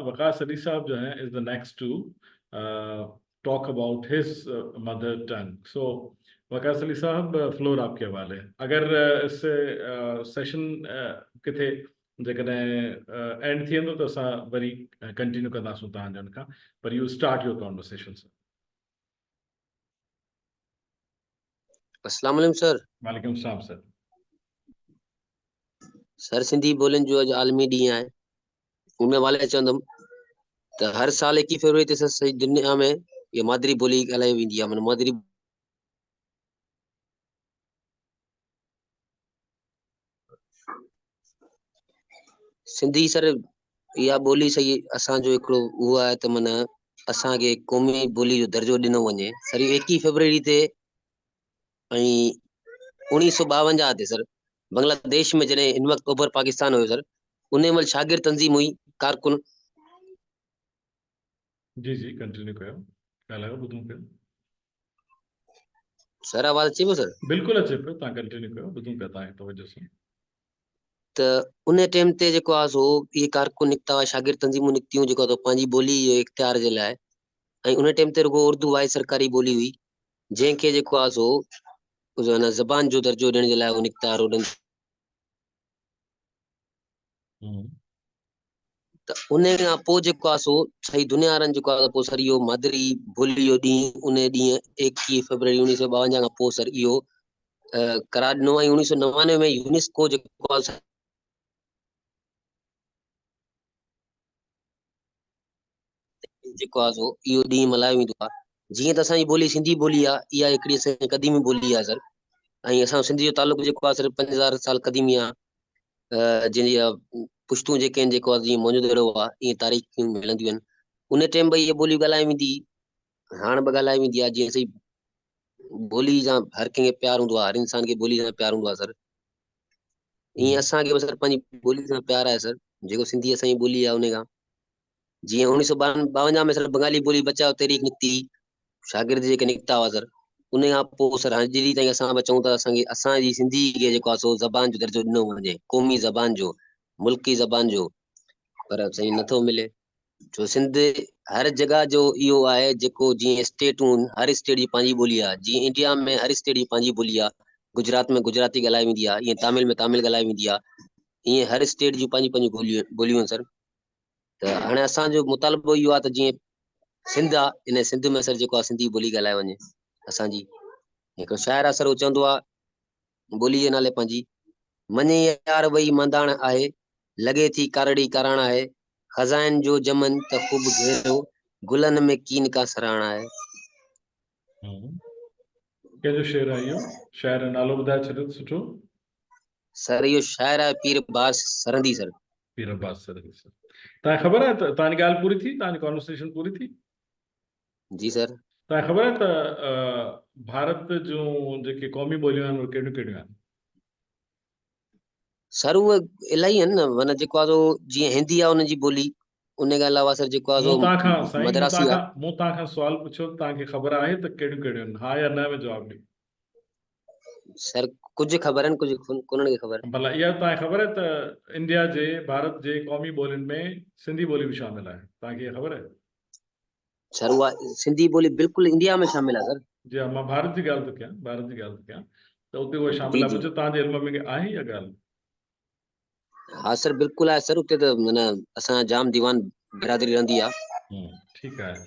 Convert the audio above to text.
وقاص علي صاحب جو هي is the next to talk about his mother tongue. So Waqas Ali صاحب floor آپ ڪي حوالي. اگر اس سيشن ڪٿي جيڪڏهن اينڊ ٿي ويندو ته اسان وري ڪنٽينيو ڪنداسون توهان جن کان، پر you start your conversation sir. السلام عليڪم سر. وعليڪم السلام سر. سر سنڌي ٻولين جو اڄ عالمي ڏينهن آهي، ان حوالي چوندم ته هر سال 21 فيبروري تي سر سڄي دنيا ۾ اها مادري ٻولي ڳالهائي ويندي آهي، معنيٰ مادري سنڌي سر اها ٻولي صحيح اسان جو هڪڙو اهو آهي ته معنيٰ اسان کي قومي ٻولي جو درجو ڏنو وڃي سر. اهو 21 فيبروري تي ۽ 1952 تي سر بنگلاديش ۾ جڏهن ان وقت اوڀر پاڪستان هيو سر، ان مهل شاگرد تنظيم هئي ڪارڪن. جي جي ڪنٽينيو ڪيو، ڳالهايو، ٻڌون پيا. سر آواز اچي پيو سر؟ بلڪل اچي پيو، تان ڪنٽينيو ڪيو، ٻڌون پيا تان کي توجه سان. ته ان ٽيم تي جيڪو آ سو اهي ڪارڪن نڪتا هئا، شاگرد تنظيمون نڪتيون جيڪو آ پنهنجي ٻولي جي اختيار جي لاء، ۽ ان ٽيم تي رڳو اردو واحد سرڪاري ٻولي هئي جنهن کي جيڪو آ سو زبان جو درجو ڏيڻ جي لاء هو نڪتا روڊن ته ان کان پوء جيڪو آ سو سڄي دنيا وارن جيڪو آ پوء سر اهو مادري ٻولي جو ڏينهن ان ڏينهن 21 فيبروري 1952 کان پوء سر اهو قرار ڏنو ۽ 1999 ۾ يونيسڪو جيڪو آ جيڪو آ سو اهو ڏينهن ملهايو ويندو آ. جيئن ته اسان جي ٻولي سنڌي ٻولي آ، اها هڪڙي اسان جي قديمي ٻولي آ سر، ۽ اسان سنڌ جو تعلق جيڪو آ سر 5000 سال قديمي آ، جنهن جي پشتون جيڪي آهن جيڪو آ جيئن موهن جو دڙو آ ائين تاريخون ملنديون آهن. ان ٽيم به اها ٻولي ڳالهائي ويندي، هاڻ به ڳالهائي ويندي آ. جيئن سائين ٻولي سان هر ڪنهن کي پيار هوندو آ، هر انسان کي ٻولي سان پيار هوندو آ سر، ائين اسان کي به سر پنهنجي ٻولي سان پيار آهي سر، جيڪو سنڌي اسان جي ٻولي آ ان کان. جيئن 1952 ۾ سر بنگالي ٻولي بچاء تحريڪ نڪتي، شاگرد جيڪي نڪتا هئا سر، ان کان پوء سر هاڻي جڏهن تائين اسان به چئون ٿا اسان کي اسان جي سنڌي کي جيڪو آهي سو زبان جو درجو ڏنو وڃي، قومي زبان جو، ملڪي زبان جو، پر سائين نٿو ملي. ڇو سنڌ هر جڳهه جو اهو آهي جيڪو جيئن اسٽيٽون هر اسٽيٽ جي پنهنجي ٻولي آهي، جيئن انڊيا ۾ هر اسٽيٽ جي پنهنجي ٻولي آهي، گجرات ۾ گجراتي ڳالهائي ويندي آهي، ائين تامل ۾ تامل ڳالهائي ويندي آهي، ائين هر اسٽيٽ جون پنهنجون پنهنجون ٻوليون آهن سر. ته هاڻي اسان جو مطالبو اهو آهي ته جيئن سنڌ آهي ان سنڌ ۾ سر جيڪو آهي سنڌي ٻولي ڳالهائي وڃي. اسان جي هڪڙو شاعر آهي سر، هو چوندو آهي ٻولي جي نالي پنهنجي، مڃي يار وئي منداڻ آهي، لڳي ٿي ڪارڙي ڪاراڻ آهي، خزائن جو جمن ته خوب گهيرو، گلن ۾ ڪين ڪا سراڻ آهي. ڪنهن جو شعر آهي اهو؟ شاعر جو نالو ٻڌائي ڇڏيو ته سٺو. سر اهو شاعر آهي پير عباس سرهندي سر. پير عباس سرهندي سر. توهان کي خبر آهي ته توهان جي ڳالهه پوري ٿي؟ توهان جي ڪانورسيشن پوري ٿي؟ جي سر. توهان کي خبر آهي ته ڀارت جون جيڪي قومي ٻوليون آهن اهي ڪهڙيون ڪهڙيون آهن؟ سر اهي الاهي آهن نه، معنيٰ جيڪو آهي سو جيئن هندي آهي ان جي ٻولي، ان کان علاوه سر جيڪو آهي سو مون توهان کان سائين مون مدراسي توهان آهي. کان مون توهان کان سوال پڇيو ته توهان کي خبر آهي ته ڪهڙيون ڪهڙيون آهن؟ ها يا نه ۾ جواب ڏيو. سر ڪجهه خبر آهن ڪجهه ڪونهن کي خبر. ڀلا اها توهان کي خبر آهي ته انڊيا جي ڀارت جي قومي ٻولين ۾ سنڌي ٻولي به شامل آهي توهان کي اها خبر آهي؟ سر اها سنڌي ٻولي بلڪل انڊيا ۾ شامل آهي سر. جي ها مان ڀارت جي ڳالهه ٿو ڪيان ڀارت جي ڳالهه ٿو ڪيان ته اتي اها جي شامل آهي جي. پڇو توهان جي علم ۾ آهي اها ڳالهه؟ ها سر بلڪل آهي سر اتي ته معنيٰ اسان جام ديوان برادري رهندي آهي. ٺيڪ آهي.